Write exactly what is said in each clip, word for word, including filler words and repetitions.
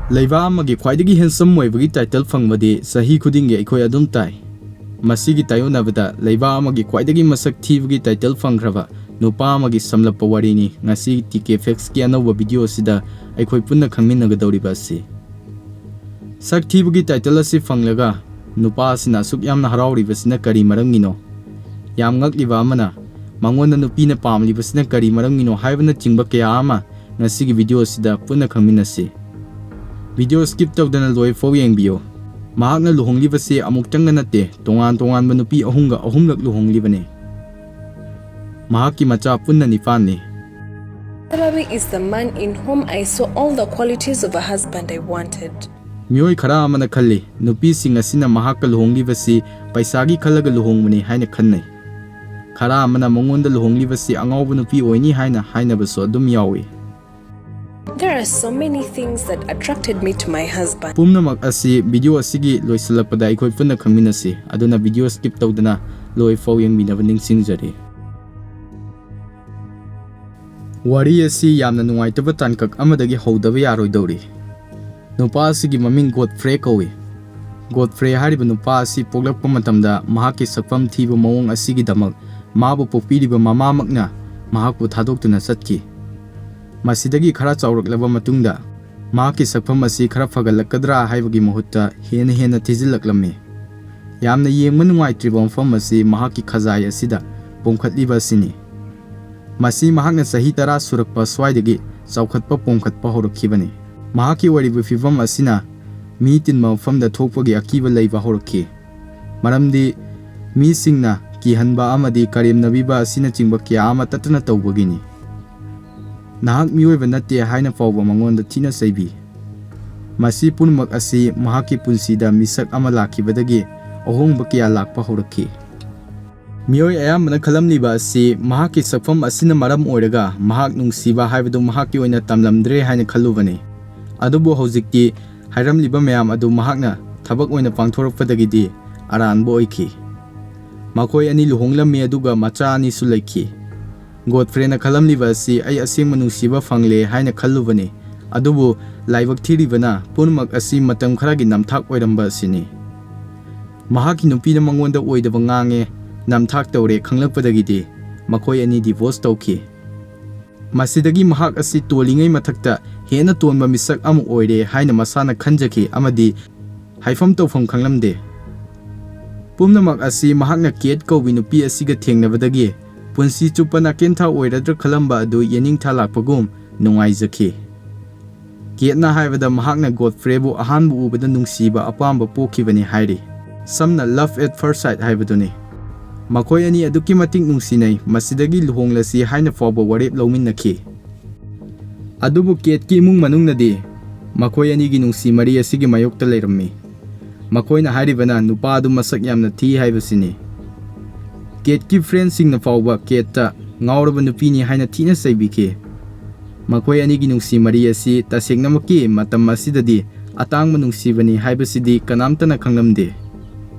ꯂꯩꯕꯥꯛ ꯑꯃꯒꯤ ꯈ꯭ꯋꯥꯏꯗꯒꯤ handsome ꯑꯣꯏꯕꯒꯤ title ꯐꯪꯕꯗꯤ ꯆꯍꯤ ꯈꯨꯗꯤꯡꯒꯤ ꯑꯩꯈꯣꯏ ꯑꯗꯨꯝ ꯇꯥꯏ꯫ ꯃꯁꯤꯒꯤ ꯇꯥꯏꯌꯣꯟꯅꯕꯗ ꯂꯩꯕꯥꯛ ꯑꯃꯒꯤ ꯈ꯭ꯋꯥꯏꯗꯒꯤ ꯃꯁꯛ ꯊꯤꯕꯒꯤ title ꯐꯪꯈ꯭ꯔꯕ ꯅꯨꯄꯥ ꯑꯃꯒꯤ ꯁꯝꯂꯞꯄ ꯋꯥꯔꯤꯅꯤ ꯉꯁꯤ ꯇꯤ ꯀꯦ ꯐꯦꯛꯁꯀꯤ ꯑꯅꯧꯕ video ꯑꯁꯤꯗ ꯑꯩꯈꯣꯏ ꯄꯨꯟꯅ ꯈꯪꯃꯤꯟꯅꯒꯗꯧꯔꯤꯕ ꯑꯁꯤ꯫ ꯁꯛ ꯊꯤꯕꯒꯤ title ꯑꯁꯤ ꯐꯪꯂꯒ ꯅꯨꯄꯥ ꯑꯁꯤꯅ ꯑꯁꯨꯛ ꯌꯥꯝꯅ ꯍꯔꯥꯎꯔꯤꯕꯁꯤꯅ ꯀꯔꯤ ꯃꯔꯝꯒꯤꯅꯣ? ꯌꯥꯝ ꯉꯛꯂꯤꯕ ꯑꯃꯅ, ꯃꯉꯣꯟꯗ ꯅꯨꯄꯤꯅ ꯄꯥꯝꯂꯤꯕꯁꯤꯅ ꯀꯔꯤ ꯃꯔꯝꯒꯤꯅꯣ ꯍꯥꯏꯕꯅꯆꯤꯡꯕ ꯀꯌꯥ ꯑꯃ ꯉꯁꯤꯒꯤ video ꯑꯁꯤꯗ ꯄꯨꯟꯅ ꯈꯪꯃꯤꯟꯅꯁꯤ꯫ Video skip ꯇꯧꯗꯅ ꯂꯣꯏꯐꯥꯎ ꯌꯦꯡꯕꯤꯌꯨ꯫ ꯃꯍꯥꯛꯅ ꯂꯨꯍꯣꯡꯂꯤꯕꯁꯤ ꯑꯃꯨꯛꯇꯪꯒ ꯅꯠꯇꯦ, ꯇꯣꯉꯥꯟ ꯇꯣꯉꯥꯟꯕ ꯅꯨꯄꯤ ꯑꯍꯨꯝꯒ ꯑꯍꯨꯝꯂꯛ ꯂꯨꯍꯣꯡꯂꯤꯕꯅꯤ꯫ ꯃꯍꯥꯛꯀꯤ ꯃꯆꯥ ꯄꯨꯟꯅ ꯅꯤꯄꯥꯟꯅꯤ꯫ Salary is the man in whom I saw all the qualities of a husband I wanted. ꯃꯤꯑꯣꯏ ꯈꯔ ꯑꯃꯅ ꯈꯜꯂꯤ, ꯅꯨꯄꯤꯁꯤꯡ ꯑꯁꯤꯅ ꯃꯍꯥꯛꯀ ꯂꯨꯍꯣꯡꯂꯤꯕꯁꯤ ꯄꯩꯁꯥꯒꯤ ꯈꯜꯂꯒ ꯂꯨꯍꯣꯡꯕꯅꯤ ꯍꯥꯏꯅ ꯈꯟꯅꯩ꯫ ꯈꯔ ꯑꯃꯅ ꯃꯉꯣꯟꯗ ꯂꯨꯍꯣꯡꯂꯤꯕꯁꯤ ꯑꯉꯥꯎꯕ ꯅꯨꯄꯤ ꯑꯣꯏꯅꯤ ꯍꯥꯏꯅ ꯍꯥꯏꯅꯕꯁꯨ ꯑꯗꯨꯝ ꯌꯥꯎꯏ꯫ There are so many things that attracted me to my husband. ꯄꯨꯝꯅꯃꯛ ꯑꯁꯤ video ꯑꯁꯤꯒꯤ ꯂꯣꯏꯁꯤꯜꯂꯛꯄꯗ ꯑꯩꯈꯣꯏ ꯄꯨꯟꯅ ꯈꯪꯃꯤꯟꯅꯁꯤ꯫ ꯑꯗꯨꯅ video skip ꯇꯧꯗꯅ ꯂꯣꯏꯐꯥꯎ ꯌꯦꯡꯕꯤꯅꯕ ꯅꯤꯡꯁꯤꯡꯖꯔꯤ꯫ ꯋꯥꯔꯤ ꯑꯁꯤ ꯌꯥꯝꯅ ꯅꯨꯡꯉꯥꯏꯇꯕ ꯇꯥꯡꯀꯛ ꯑꯃꯗꯒꯤ ꯍꯧꯗꯕ ꯌꯥꯔꯣꯏꯗꯧꯔꯤ꯫ ꯅꯨꯄꯥ ꯑꯁꯤꯒꯤ ꯃꯃꯤꯡ ꯒꯣꯗꯐ꯭ꯔꯦ ꯀꯧꯏ꯫ ꯒꯣꯗꯐ꯭ꯔꯦ ꯍꯥꯏꯔꯤꯕ ꯅꯨꯄꯥ ꯑꯁꯤ ꯄꯣꯛꯂꯛꯄ ꯃꯇꯝꯗ ꯃꯍꯥꯛꯀꯤ ꯁꯛꯐꯝ ꯊꯤꯕ ꯃꯑꯣꯡ ꯑꯁꯤꯒꯤꯗꯃꯛ ꯃꯥꯕꯨ ꯄꯣꯛꯄꯤꯔꯤꯕ ꯃꯃꯥꯃꯛꯅ ꯃꯍꯥꯛꯄꯨ ꯊꯥꯗꯣꯛꯇꯨꯅ ꯆꯠꯈꯤ꯫ ꯃꯁꯤꯗꯒꯤ ꯈꯔ ꯆꯥꯎꯔꯛꯂꯕ ꯃꯇꯨꯡꯗ ꯃꯍꯥꯛꯀꯤ ꯁꯛꯐꯝ ꯑꯁꯤ ꯈꯔ ꯐꯒꯠꯂꯛꯀꯗ꯭ꯔꯥ ꯍꯥꯏꯕꯒꯤ ꯃꯍꯨꯠꯇ ꯍꯦꯟꯅ ꯍꯦꯟꯅ ꯊꯤꯖꯤꯜꯂꯛꯂꯝꯃꯤ꯫ ꯌꯥꯝꯅ ꯌꯦꯡꯕ ꯅꯨꯡꯉꯥꯏꯇ꯭ꯔꯤꯕ ꯃꯐꯝ ꯑꯁꯤ ꯃꯍꯥꯛꯀꯤ ꯈꯖꯥꯏ ꯑꯁꯤꯗ ꯄꯣꯝꯈꯠꯂꯤꯕ ꯑꯁꯤꯅꯤ꯫ ꯃꯁꯤ ꯃꯍꯥꯛꯅ ꯆꯍꯤ ꯇꯔꯥ ꯁꯨꯔꯛꯄ ꯁ꯭ꯋꯥꯏꯗꯒꯤ ꯆꯥꯎꯈꯠꯄ ꯄꯣꯝꯈꯠꯄ ꯍꯧꯔꯛꯈꯤꯕꯅꯤ꯫ ꯃꯍꯥꯛꯀꯤ ꯑꯣꯏꯔꯤꯕ ꯐꯤꯚꯝ ꯑꯁꯤꯅ ꯃꯤ ꯇꯤꯟꯕ ꯃꯐꯝꯗ ꯊꯣꯛꯄꯒꯤ ꯑꯀꯤꯕ ꯂꯩꯕ ꯍꯧꯔꯛꯈꯤ꯫ ꯃꯔꯝꯗꯤ ꯃꯤꯁꯤꯡꯅ ꯀꯤꯍꯟꯕ ꯑꯃꯗꯤ ꯀꯔꯦꯝꯅꯕꯤꯕ ꯑꯁꯤꯅꯆꯤꯡꯕ ꯀꯌꯥ ꯑꯃ ꯇꯠꯇꯅ ꯇꯧꯕꯒꯤꯅꯤ꯫ "ꯅꯍꯥꯛ ꯃꯤꯑꯣꯏꯕ ꯅꯠꯇꯦ" ꯍꯥꯏꯅ ꯐꯥꯎꯕ ꯃꯉꯣꯟꯗ ꯊꯤꯅ ꯆꯩꯕꯤ꯫ ꯃꯁꯤ ꯄꯨꯝꯅꯃꯛ ꯑꯁꯤ ꯃꯍꯥꯛꯀꯤ ꯄꯨꯟꯁꯤꯗ ꯃꯤꯁꯛ ꯑꯃ ꯂꯥꯛꯈꯤꯕꯗꯒꯤ ꯑꯍꯣꯡꯕ ꯀꯌꯥ ꯂꯥꯛꯄ ꯍꯧꯔꯛꯈꯤ꯫ ꯃꯤꯑꯣꯏ ꯑꯌꯥꯝꯕꯅ ꯈꯜꯂꯝꯂꯤꯕ ꯑꯁꯤ ꯃꯍꯥꯛꯀꯤ ꯁꯛꯐꯝ ꯑꯁꯤꯅ ꯃꯔꯝ ꯑꯣꯏꯔꯒ ꯃꯍꯥꯛ ꯅꯨꯡꯁꯤꯕ ꯍꯥꯏꯕꯗꯨ ꯃꯍꯥꯛꯀꯤ ꯑꯣꯏꯅ ꯇꯝꯂꯝꯗ꯭ꯔꯦ ꯍꯥꯏꯅ ꯈꯜꯂꯨꯕꯅꯤ꯫ ꯑꯗꯨꯕꯨ ꯍꯧꯖꯤꯛꯇꯤ ꯍꯥꯏꯔꯝꯂꯤꯕ ꯃꯌꯥꯝ ꯑꯗꯨ ꯃꯍꯥꯛꯅ ꯊꯕꯛ ꯑꯣꯏꯅ ꯄꯥꯡꯊꯣꯔꯛꯄꯗꯒꯤꯗꯤ ꯑꯔꯥꯟꯕ ꯑꯣꯏꯈꯤ꯫ ꯃꯈꯣꯏ ꯑꯅꯤ ꯂꯨꯍꯣꯡꯂꯝꯃꯤ ꯑꯗꯨꯒ ꯃꯆꯥ ꯑꯅꯤꯁꯨ ꯂꯩꯈꯤ꯫ ꯒꯣꯗꯐ꯭ꯔꯦꯅ ꯈꯜꯂꯝꯂꯤꯕ ꯑꯁꯤ ꯑꯩ ꯑꯁꯦꯡꯕ ꯅꯨꯡꯁꯤꯕ ꯐꯪꯂꯦ ꯍꯥꯏꯅ ꯈꯜꯂꯨꯕꯅꯤ꯫ ꯑꯗꯨꯕꯨ ꯂꯥꯏꯕꯛ ꯊꯤꯔꯤꯕꯅ ꯄꯨꯝꯅꯃꯛ ꯑꯁꯤ ꯃꯇꯝ ꯈꯔꯒꯤ ꯅꯝꯊꯥꯛ ꯑꯣꯏꯔꯝꯕ ꯑꯁꯤꯅꯤ꯫ ꯃꯍꯥꯛꯀꯤ ꯅꯨꯄꯤꯅ ꯃꯉꯣꯟꯗ ꯑꯣꯏꯗꯕ ꯉꯥꯡꯉꯦ, ꯅꯝꯊꯥꯛ ꯇꯧꯔꯦ ꯈꯪꯂꯛꯄꯗꯒꯤꯗꯤ ꯃꯈꯣꯏ ꯑꯅꯤ divorce ꯇꯧꯈꯤ꯫ ꯃꯁꯤꯗꯒꯤ ꯃꯍꯥꯛ ꯑꯁꯤ ꯇꯣꯜꯂꯤꯉꯩ ꯃꯊꯛꯇ ꯍꯦꯟꯅ ꯇꯣꯟꯕ ꯃꯤꯁꯛ ꯑꯃ ꯑꯣꯏꯔꯦ ꯍꯥꯏꯅ ꯃꯁꯥꯅ ꯈꯟꯖꯈꯤ ꯑꯃꯗꯤ ꯍꯥꯏꯐꯝ ꯇꯧꯐꯝ ꯈꯪꯂꯝꯗꯦ꯫ ꯄꯨꯝꯅꯃꯛ ꯑꯁꯤ ꯃꯍꯥꯛꯅ ꯀꯦꯠ ꯀꯧꯕꯤ ꯅꯨꯄꯤ ꯑꯁꯤꯒ ꯊꯦꯡꯅꯕꯗꯒꯤ ꯄꯨꯟꯁꯤ ꯆꯨꯞꯄ ꯅꯥꯀꯦꯟꯊꯥ ꯑꯣꯏꯔꯗ꯭ꯔꯥ ꯈꯜꯂꯝꯕ ꯑꯗꯨ ꯌꯦꯅꯤꯡꯊꯥ ꯂꯥꯛꯄꯒꯨꯝ ꯅꯨꯡꯉꯥꯏꯖꯈꯤ꯫ ꯀꯦꯠꯅ ꯍꯥꯏꯕꯗ ꯃꯍꯥꯛꯅ ꯒꯣꯗꯐ꯭ꯔꯦꯕꯨ ꯑꯍꯥꯟꯕ ꯎꯕꯗ ꯅꯨꯡꯁꯤꯕ ꯑꯄꯥꯝꯕ ꯄꯣꯛꯈꯤꯕꯅꯤ ꯍꯥꯏꯔꯤ꯫ ꯁꯝꯅ love at first sight ꯍꯥꯏꯕꯗꯨꯅꯤ꯫ ꯃꯈꯣꯏ ꯑꯅꯤ ꯑꯗꯨꯛꯀꯤ ꯃꯇꯤꯛ ꯅꯨꯡꯁꯤꯅꯩ, ꯃꯁꯤꯗꯒꯤ ꯂꯨꯍꯣꯡꯂꯁꯤ ꯍꯥꯏꯅ ꯐꯥꯎꯕ ꯋꯥꯔꯦꯞ ꯂꯧꯃꯤꯟꯅꯈꯤ꯫ ꯑꯗꯨꯕꯨ ꯀꯦꯠꯀꯤ ꯏꯃꯨꯡ ꯃꯅꯨꯡꯅꯗꯤ ꯃꯈꯣꯏ ꯑꯅꯤꯒꯤ ꯅꯨꯡꯁꯤ ꯃꯔꯤ ꯑꯁꯤꯒꯤ ꯃꯥꯌꯣꯛꯇ ꯂꯩꯔꯝꯃꯤ꯫ ꯃꯈꯣꯏꯅ ꯍꯥꯏꯔꯤꯕꯅ ꯅꯨꯄꯥ ꯑꯗꯨ ꯃꯁꯛ ꯌꯥꯝꯅ ꯊꯤ ꯍꯥꯏꯕꯁꯤꯅꯤ꯫ ꯀꯦꯠꯀꯤ friendꯁꯤꯡꯅ ꯐꯥꯎꯕ ꯀꯦꯠꯇ ꯉꯥꯎꯔꯕ ꯅꯨꯄꯤꯅꯤ ꯍꯥꯏꯅ ꯊꯤꯅ ꯆꯩꯕꯤꯈꯤ꯫ ꯃꯈꯣꯏ ꯑꯅꯤꯒꯤ ꯅꯨꯡꯁꯤ ꯃꯔꯤ ꯑꯁꯤ ꯇꯁꯦꯡꯅꯃꯛꯀꯤ ꯃꯇꯝ ꯑꯁꯤꯗꯗꯤ ꯑꯇꯥꯡꯕ ꯅꯨꯡꯁꯤꯕꯅꯤ ꯍꯥꯏꯕꯁꯤꯗꯤ ꯀꯅꯥꯝꯇꯅ ꯈꯪꯂꯝꯗꯦ꯫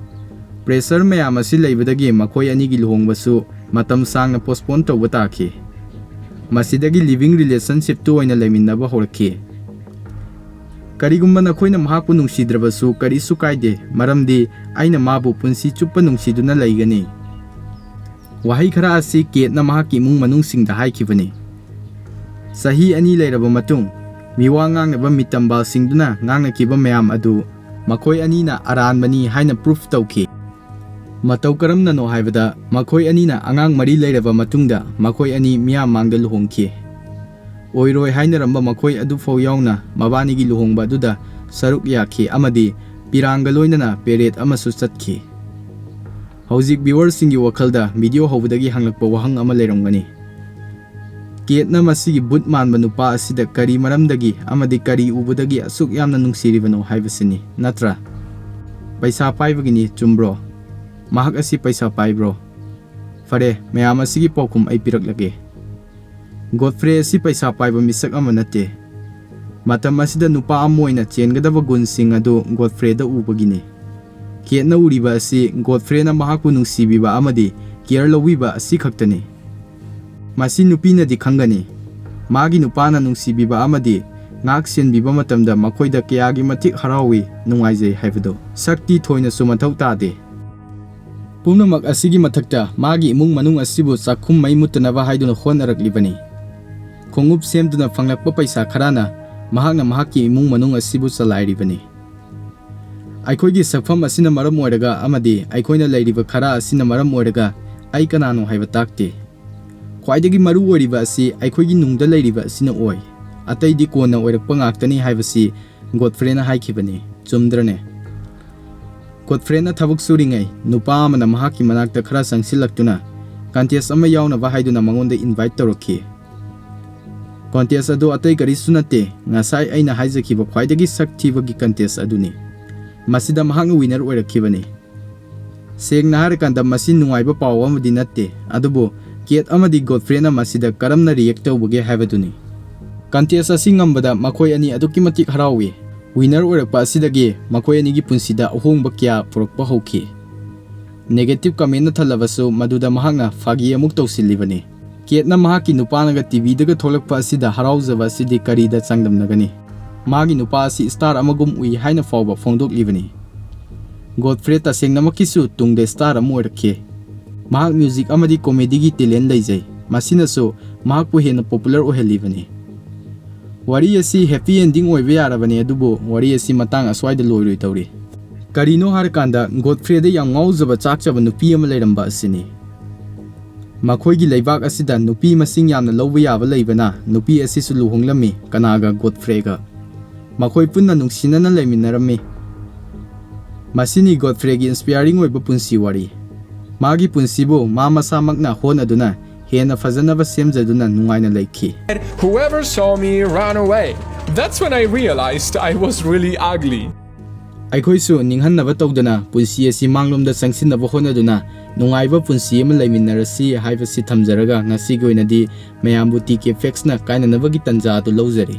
Pressure ꯃꯌꯥꯝ ꯑꯁꯤ ꯂꯩꯕꯗꯒꯤ ꯃꯈꯣꯏ ꯑꯅꯤꯒꯤ ꯂꯨꯍꯣꯡꯕꯁꯨ ꯃꯇꯝ ꯁꯥꯡꯅ postpone ꯇꯧꯕ ꯇꯥꯈꯤ꯫ ꯃꯁꯤꯗꯒꯤ living relationshipꯇꯨ ꯑꯣꯏꯅ ꯂꯩꯃꯤꯟꯅꯕ ꯍꯧꯔꯛꯈꯤ꯫ "ꯀꯔꯤꯒꯨꯝꯕ ꯅꯈꯣꯏꯅ ꯃꯍꯥꯛꯄꯨ ꯅꯨꯡꯁꯤꯗ꯭ꯔꯕꯁꯨ ꯀꯔꯤꯁꯨ ꯀꯥꯏꯗꯦ, ꯃꯔꯝꯗꯤ ꯑꯩꯅ ꯃꯥꯕꯨ ꯄꯨꯟꯁꯤ ꯆꯨꯞꯄ ꯅꯨꯡꯁꯤꯗꯨꯅ ꯂꯩꯒꯅꯤ"꯫ ꯋꯥꯍꯩ ꯈꯔ ꯑꯁꯤ ꯀꯦꯠꯅ ꯃꯍꯥꯛꯀꯤ ꯏꯃꯨꯡ ꯃꯅꯨꯡꯁꯤꯡꯗ ꯍꯥꯏꯈꯤꯕꯅꯤ꯫ ꯆꯍꯤ ꯑꯅꯤ ꯂꯩꯔꯕ ꯃꯇꯨꯡ, ꯃꯤꯋꯥ ꯉꯥꯡꯅꯕ ꯃꯤꯇꯝꯕꯥꯜꯁꯤꯡꯗꯨꯅ ꯉꯥꯡꯅꯈꯤꯕ ꯃꯌꯥꯝ ꯑꯗꯨ ꯃꯈꯣꯏ ꯑꯅꯤꯅ ꯑꯔꯥꯟꯕꯅꯤ ꯍꯥꯏꯅ proof ꯇꯧꯈꯤ꯫ ꯃꯇꯧ ꯀꯔꯝꯅꯅꯣ ꯍꯥꯏꯕꯗ, ꯃꯈꯣꯏ ꯑꯅꯤꯅ ꯑꯉꯥꯡ ꯃꯔꯤ ꯂꯩꯔꯕ ꯃꯇꯨꯡꯗ ꯃꯈꯣꯏ ꯑꯅꯤ ꯃꯤꯌꯥꯝ ꯃꯥꯡꯗ ꯂꯨꯍꯣꯡꯈꯤ꯫ ꯑꯣꯏꯔꯣꯏ ꯍꯥꯏꯅꯔꯝꯕ ꯃꯈꯣꯏ ꯑꯗꯨꯐꯥꯎ ꯌꯥꯎꯅ ꯃꯕꯥꯅꯤꯒꯤ ꯂꯨꯍꯣꯡꯕ ꯑꯗꯨꯗ ꯁꯔꯨꯛ ꯌꯥꯈꯤ ꯑꯃꯗꯤ ꯄꯤꯔꯥꯡꯒ ꯂꯣꯏꯅꯅ parade ꯑꯃꯁꯨ ꯆꯠꯈꯤ꯫ ꯍꯧꯖꯤꯛ viewerꯁꯤꯡꯒꯤ ꯋꯥꯈꯜꯗ video ꯍꯧꯕꯗꯒꯤ ꯍꯪꯂꯛꯄ ꯋꯥꯍꯪ ꯑꯃ ꯂꯩꯔꯝꯒꯅꯤ꯫ ꯀꯦꯠꯅ ꯃꯁꯤꯒꯤ ꯚꯨꯠ ꯃꯥꯟꯕ ꯅꯨꯄꯥ ꯑꯁꯤꯗ ꯀꯔꯤ ꯃꯔꯝꯗꯒꯤ ꯑꯃꯗꯤ ꯀꯔꯤ ꯎꯕꯗꯒꯤ ꯑꯁꯨꯛ ꯌꯥꯝꯅ ꯅꯨꯡꯁꯤꯔꯤꯕꯅꯣ ꯍꯥꯏꯕꯁꯤꯅꯤ, ꯅꯠꯇ꯭ꯔꯥ? ꯄꯩꯁꯥ ꯄꯥꯏꯕꯒꯤꯅꯤ, ꯆꯨꯝꯕ꯭ꯔꯣ? ꯃꯍꯥꯛ ꯑꯁꯤ ꯄꯩꯁꯥ ꯄꯥꯏꯕ꯭ꯔꯣ? ꯐꯔꯦ, ꯃꯌꯥꯝ ꯑꯁꯤꯒꯤ ꯄꯥꯎꯈꯨꯝ ꯑꯩ ꯄꯤꯔꯛꯂꯒꯦ꯫ ꯒꯣꯗꯐ꯭ꯔꯦ ꯑꯁꯤ ꯄꯩꯁꯥ ꯄꯥꯏꯕ ꯃꯤꯁꯛ ꯑꯃ ꯅꯠꯇꯦ꯫ ꯃꯇꯝ ꯑꯁꯤꯗ ꯅꯨꯄꯥ ꯑꯃ ꯑꯣꯏꯅ ꯆꯦꯟꯒꯗꯕ ꯒꯨꯟꯁꯤꯡ ꯑꯗꯨ ꯒꯣꯗꯐ꯭ꯔꯦꯗ ꯎꯕꯒꯤꯅꯤ꯫ ꯀꯦꯠꯅ ꯎꯔꯤꯕ ꯑꯁꯤ ꯒꯣꯗꯐ꯭ꯔꯦꯅ ꯃꯍꯥꯛꯄꯨ ꯅꯨꯡꯁꯤꯕꯤꯕ ꯑꯃꯗꯤ care ꯂꯧꯕꯤꯕ ꯑꯁꯤ ꯈꯛꯇꯅꯤ꯫ ꯃꯁꯤ ꯅꯨꯄꯤꯅꯗꯤ ꯈꯪꯒꯅꯤ꯫ ꯃꯥꯒꯤ ꯅꯨꯄꯥꯅ ꯅꯨꯡꯁꯤꯕꯤꯕ ꯑꯃꯗꯤ ꯉꯥꯛ ꯁꯦꯟꯕꯤꯕ ꯃꯇꯝꯗ ꯃꯈꯣꯏꯗ ꯀꯌꯥꯒꯤ ꯃꯇꯤꯛ ꯍꯔꯥꯎꯏ, ꯅꯨꯡꯉꯥꯏꯖꯩ ꯍꯥꯏꯕꯗꯨ꯫ ꯁꯛꯇꯤ ꯊꯣꯏꯅꯁꯨ ꯃꯊꯧ ꯇꯥꯗꯦ꯫ ꯄꯨꯝꯅꯃꯛ ꯑꯁꯤꯒꯤ ꯃꯊꯛꯇ ꯃꯥꯒꯤ ꯏꯃꯨꯡ ꯃꯅꯨꯡ ꯑꯁꯤꯕꯨ ꯆꯥꯛꯈꯨꯝ ꯃꯩ ꯃꯨꯠꯇꯅꯕ ꯍꯥꯏꯗꯨꯅ ꯍꯣꯠꯅꯔꯛꯂꯤꯕꯅꯤ꯫ ꯈꯣꯡꯎꯞ ꯁꯦꯝꯗꯨꯅ ꯐꯪꯂꯛꯄ ꯄꯩꯁꯥ ꯈꯔꯅ ꯃꯍꯥꯛꯅ ꯃꯍꯥꯛꯀꯤ ꯏꯃꯨꯡ ꯃꯅꯨꯡ ꯑꯁꯤꯕꯨ ꯆꯂꯥꯏꯔꯤꯕꯅꯤ꯫ ꯑꯩꯈꯣꯏꯒꯤ ꯁꯛꯐꯝ ꯑꯁꯤꯅ ꯃꯔꯝ ꯑꯣꯏꯔꯒ ꯑꯃꯗꯤ ꯑꯩꯈꯣꯏꯅ ꯂꯩꯔꯤꯕ ꯈꯔ ꯑꯁꯤꯅ ꯃꯔꯝ ꯑꯣꯏꯔꯒ ꯑꯩ ꯀꯅꯥꯅꯣ ꯍꯥꯏꯕ ꯇꯥꯛꯇꯦ꯫ ꯈ꯭ꯋꯥꯏꯗꯒꯤ ꯃꯔꯨ ꯑꯣꯏꯔꯤꯕ ꯑꯁꯤ ꯑꯩꯈꯣꯏꯒꯤ ꯅꯨꯡꯗ ꯂꯩꯔꯤꯕ ꯑꯁꯤꯅ ꯑꯣꯏ꯫ ꯑꯇꯩꯗꯤ ꯀꯣꯟꯅ ꯑꯣꯏꯔꯛꯄ ꯉꯥꯛꯇꯅꯤ ꯍꯥꯏꯕꯁꯤ ꯒꯣꯗꯐ꯭ꯔꯦꯅ ꯍꯥꯏꯈꯤꯕꯅꯤ꯫ ꯆꯨꯝꯗ꯭ꯔꯅꯦ? ꯒꯣꯗꯐ꯭ꯔꯦꯅ ꯊꯕꯛ ꯁꯨꯔꯤꯉꯩ ꯅꯨꯄꯥ ꯑꯃꯅ ꯃꯍꯥꯛꯀꯤ ꯃꯅꯥꯛꯇ ꯈꯔ ꯆꯪꯁꯤꯜꯂꯛꯇꯨꯅ ꯀꯟꯇꯦꯁ ꯑꯃ ꯌꯥꯎꯅꯕ ꯍꯥꯏꯗꯨꯅ ꯃꯉꯣꯟꯗ ꯏꯟꯚꯥꯏꯠ ꯇꯧꯔꯛꯈꯤ꯫ ꯀꯟꯇꯦꯁ ꯑꯗꯨ ꯑꯇꯩ ꯀꯔꯤꯁꯨ ꯅꯠꯇꯦ, ꯉꯁꯥꯏ ꯑꯩꯅ ꯍꯥꯏꯖꯈꯤꯕ ꯈ꯭ꯋꯥꯏꯗꯒꯤ ꯁꯛ ꯊꯤꯕꯒꯤ ꯀꯟꯇꯦꯁ ꯑꯗꯨꯅꯤ꯫ ꯃꯁꯤꯗ ꯃꯍꯥꯛꯅ ꯋꯤꯅꯔ ꯑꯣꯏꯔꯛꯈꯤꯕꯅꯤ꯫ ꯁꯦꯡꯅ ꯍꯥꯏꯔꯀꯥꯟꯗ ꯃꯁꯤ ꯅꯨꯡꯉꯥꯏꯕ ꯄꯥꯎ ꯑꯃꯗꯤ ꯅꯠꯇꯦ, ꯑꯗꯨꯕꯨ ꯀꯦꯠ ꯑꯃꯗꯤ ꯒꯣꯗꯐ꯭ꯔꯦꯅ ꯃꯁꯤꯗ ꯀꯔꯝꯅ ꯔꯤꯌꯦꯛ ꯇꯧꯕꯒꯦ ꯍꯥꯏꯕꯗꯨꯅꯤ꯫ ꯀꯟꯇꯦꯁ ꯑꯁꯤ ꯉꯝꯕꯗ ꯃꯈꯣꯏ ꯑꯅꯤ ꯑꯗꯨꯛꯀꯤ ꯃꯇꯤꯛ ꯍꯔꯥꯎꯏ꯫ ꯋꯤꯅꯔ ꯑꯣꯏꯔꯛꯄ ꯑꯁꯤꯗꯒꯤ ꯃꯈꯣꯏ ꯑꯅꯤꯒꯤ ꯄꯨꯟꯁꯤꯗ ꯑꯍꯣꯡꯕ ꯀꯌꯥ ꯄꯨꯔꯛꯄ ꯍꯧꯈꯤ꯫ ꯅꯦꯒꯦꯇꯤꯚ ꯀꯃꯦꯟꯅ ꯊꯜꯂꯕꯁꯨ ꯃꯗꯨꯗ ꯃꯍꯥꯛꯅ ꯐꯥꯒꯤ ꯑꯃꯨꯛ ꯇꯧꯁꯤꯜꯂꯤꯕꯅꯤ꯫ ꯀꯦꯠꯅ ꯃꯍꯥꯛꯀꯤ ꯅꯨꯄꯥꯅꯒ ꯇꯤꯚꯤꯗꯒ ꯊꯣꯛꯂꯛꯄ ꯑꯁꯤꯗ ꯍꯔꯥꯎꯖꯕ ꯑꯁꯤꯗꯤ ꯀꯔꯤꯗ ꯆꯥꯡꯗꯝꯅꯒꯅꯤ? ꯃꯥꯒꯤ ꯅꯨꯄꯥ ꯑꯁꯤ ꯁ꯭ꯇꯥꯔ ꯑꯃꯒꯨꯝ ꯎꯏ ꯍꯥꯏꯅ ꯐꯥꯎꯕ ꯐꯣꯡꯗꯣꯛꯂꯤꯕꯅꯤ꯫ ꯒꯣꯗꯐ꯭ꯔꯦ ꯇꯁꯦꯡꯅꯃꯛꯀꯤꯁꯨ ꯇꯨꯡꯗ ꯁ꯭ꯇꯥꯔ ꯑꯃ ꯑꯣꯏꯔꯛꯈꯤ꯫ ꯃꯍꯥꯛ ꯃ꯭ꯌꯨꯖꯤꯛ ꯑꯃꯗꯤ ꯀꯣꯃꯦꯗꯤꯒꯤ ꯇꯦꯂꯦꯟ ꯂꯩꯖꯩ, ꯃꯁꯤꯅꯁꯨ ꯃꯍꯥꯛꯄꯨ ꯍꯦꯟꯅ ꯄꯣꯄꯨꯂꯔ ꯑꯣꯏꯍꯜꯂꯤꯕꯅꯤ꯫ ꯋꯥꯔꯤ ꯑꯁꯤ ꯍꯦꯄꯤ ꯑꯦꯟꯗꯤꯡ ꯑꯣꯏꯕ ꯌꯥꯔꯕꯅꯤ, ꯑꯗꯨꯕꯨ ꯋꯥꯔꯤ ꯑꯁꯤ ꯃꯇꯥꯡ ꯑꯁ꯭ꯋꯥꯏꯗ ꯂꯣꯏꯔꯣꯏꯗꯧꯔꯤ꯫ ꯀꯔꯤꯅꯣ ꯍꯥꯏꯔꯀꯥꯟꯗ ꯒꯣꯗꯐ꯭ꯔꯦꯗ ꯌꯥꯝ ꯉꯥꯎꯖꯕ ꯆꯥꯛꯆꯕ ꯅꯨꯄꯤ ꯑꯃ ꯂꯩꯔꯝꯕ ꯑꯁꯤꯅꯤ꯫ ꯃꯈꯣꯏꯒꯤ ꯂꯩꯕꯥꯛ ꯑꯁꯤꯗ ꯅꯨꯄꯤ ꯃꯁꯤꯡ ꯌꯥꯝꯅ ꯂꯧꯕ ꯌꯥꯕ ꯂꯩꯕꯅ ꯅꯨꯄꯤ ꯑꯁꯤꯁꯨ ꯂꯨꯍꯣꯡꯂꯝꯃꯤ꯫ ꯀꯅꯥꯒ? ꯒꯣꯗꯐ꯭ꯔꯦꯒ꯫ ꯃꯈꯣꯏ ꯄꯨꯟꯅ ꯅꯨꯡꯁꯤꯅꯅ ꯂꯩꯃꯤꯟꯅꯔꯝꯃꯤ꯫ ꯃꯁꯤꯅꯤ ꯒꯣꯗꯐ꯭ꯔꯦꯒꯤ ꯏꯟꯁꯄꯤꯌꯥꯔꯤꯡ ꯑꯣꯏꯕ ꯄꯨꯟꯁꯤ ꯋꯥꯔꯤ꯫ ꯃꯥꯒꯤ ꯄꯨꯟꯁꯤꯕꯨ ꯃꯥ ꯃꯁꯥꯃꯛꯅ ꯍꯣꯠꯅꯗꯨꯅ ꯍꯦꯟꯅ ꯐꯖꯅꯕ ꯁꯦꯝꯖꯗꯨꯅ ꯅꯨꯡꯉꯥꯏꯅ ꯂꯩꯈꯤ꯫ Whoever saw me ran away. That's when I realized I was really ugly. ꯑꯩꯈꯣꯏꯁꯨ ꯅꯤꯡꯍꯟꯅꯕ ꯇꯧꯗꯅ ꯄꯨꯟꯁꯤ ꯑꯁꯤ ꯃꯥꯡꯂꯣꯝꯗ ꯆꯪꯁꯤꯟꯅꯕ ꯍꯣꯠꯅꯗꯨꯅ ꯅꯨꯡꯉꯥꯏꯕ ꯄꯨꯟꯁꯤ ꯑꯃ ꯂꯩꯃꯤꯟꯅꯔꯁꯤ ꯍꯥꯏꯕꯁꯤ ꯊꯝꯖꯔꯒ ꯉꯁꯤꯒꯤ ꯑꯣꯏꯅꯗꯤ ꯃꯌꯥꯝꯕꯨ ꯇꯤ ꯀꯦ ꯐꯦꯛꯁꯅ ꯀꯥꯏꯅꯅꯕꯒꯤ ꯇꯟꯖꯥ ꯑꯗꯨ ꯂꯧꯖꯔꯤ꯫